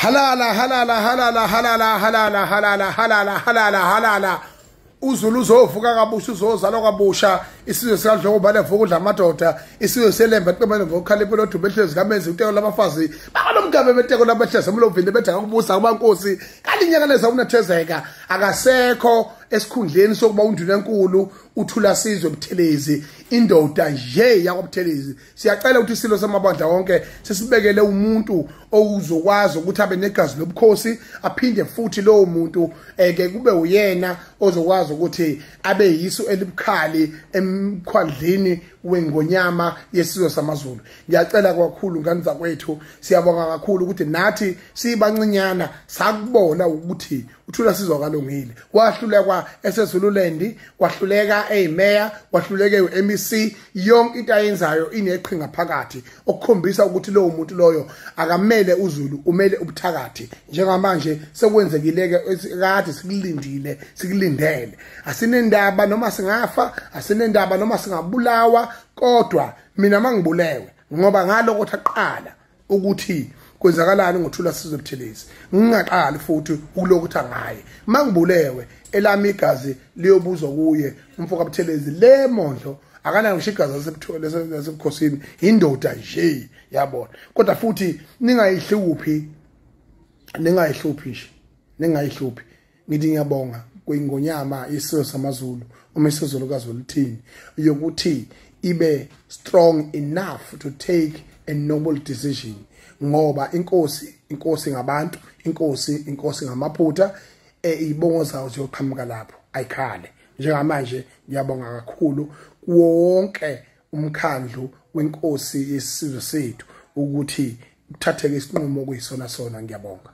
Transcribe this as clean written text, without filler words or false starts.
Halala halala halala halala halala halala halala halala halala. uZulu uzovuka kabusha, uzozalwa kabusha. Isizwe sikaDlokobane vuka udla amadoda, isizwe seLembe qemene ngokukhalipha lodumo ehlezi kamenzi uteko labafazi bakalomgabe beteko labahlezi emlovini bedaka kubusa kubankosi kalinyakaleza uNethezeka akasekho esikhundleni sokuba undunankulu uThulasizwe Buthelezi, indoda nje yakwaButhelezi. Siyacela ukuthi isilo samabandla wonke sesibekele umuntu ozokwazi ukuthi abe negazi lobukhosi, aphinde futhi lowo muntu ke kube uyena ozokwazi ukuthi abe yiso elibukhali emkhwandleni wengonyama yesizwe samaZulu. Ngiyacela kakhulu ngane zakwethu, siyabonga kakhulu ukuthi nathi sibancinyana sakubona ukuthi uThulasizwe akalungile. Wahlulekwa eseZululand, wahluleka eyimeya, wahluleka e-MEC. Yonke into ayenzayo ineqhinga phakathi okukhombisa ukuthi lowo muntu loyo akamele uZulu, umele ubuthakathi. Njengamanje sekwenzekile kade sikulindile, sikulindele. Asinendaba noma singafa, asinendaba noma singabulawa, kodwa mina mangibulewe ngoba ngalokho aqala ukuthi kwenzakalani ngoThulasizwe Buthelezi, ngingaqali futhi ukulokuthi ngaye. Mangibulewe elami igazi liyobuzwa kuye umfo kaButhelezi. Le mondlo akanayo ngisho igazi lasebukhosini, indoda nje yabona. Kodwa futhi ningayihluphi, ningayihluphi nje, ningayihluphi. Ngithi ngiyabonga kwingonyama yesizwe samaZulu uMisuzulu kaZwelithini yokuthi ibe strong enough to take a noble decision, ngoba inkosi inkosi ngabantu, inkosi inkosi ngamaphutha, ibongo zawo ziyoqhamuka lapho ayikhale. Njengamanje ngiyabonga kakhulu kuwo wonke umkhandlu wenkosi yesizwe sethu ukuthi kuthatheke isinqumo kuyisona sona. Ngiyabonga.